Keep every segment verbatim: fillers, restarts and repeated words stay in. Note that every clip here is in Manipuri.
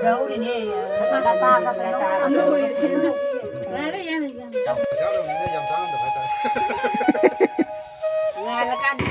ꯂꯧꯔꯤꯅꯦ꯫ ꯂꯇꯥꯒ ꯀꯩꯅꯣ꯫ ꯌꯥꯔꯦ, ꯌꯥꯔꯦ, ꯌꯥꯔꯦ꯫ ꯌꯥꯝ ꯆꯥꯔꯝꯗꯕ ꯍꯥꯏꯇꯥꯔꯦ꯫ ꯉꯥꯜꯂꯀꯥꯟꯗ꯫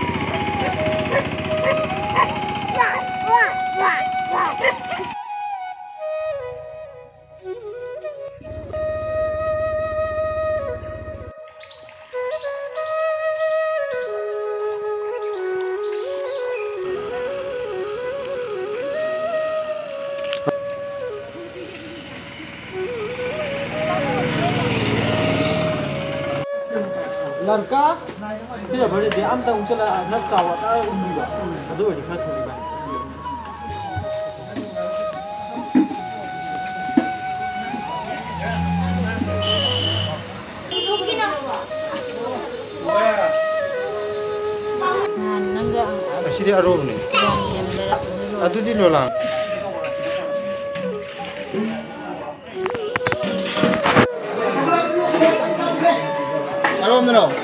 ꯂꯔꯀꯥ? ꯁꯤꯅ ꯐꯔꯦꯗꯤ ꯑꯝꯇ ꯎꯟꯁꯤꯜꯂ ꯅꯞ ꯆꯥꯎꯕ ꯈꯔ ꯎꯟꯕꯤꯗꯣ꯫ ꯑꯗꯨ ꯑꯣꯏꯔꯗꯤ ꯈꯔ ꯊꯨꯅꯤ ꯚꯥꯏ꯫ ꯅꯍꯥꯟ ꯅꯪꯒ ꯑꯁꯤꯗꯤ ꯑꯔꯣꯕꯅꯦ꯫ ꯌꯥꯝ ꯍꯦꯟꯅ ꯂꯩꯔꯛꯄꯅꯤ ꯂꯣꯏꯔꯦ꯫ ꯑꯗꯨꯗꯤ ꯂꯣꯂꯥꯡ꯫ ꯀꯔꯣꯝꯗꯅꯣ?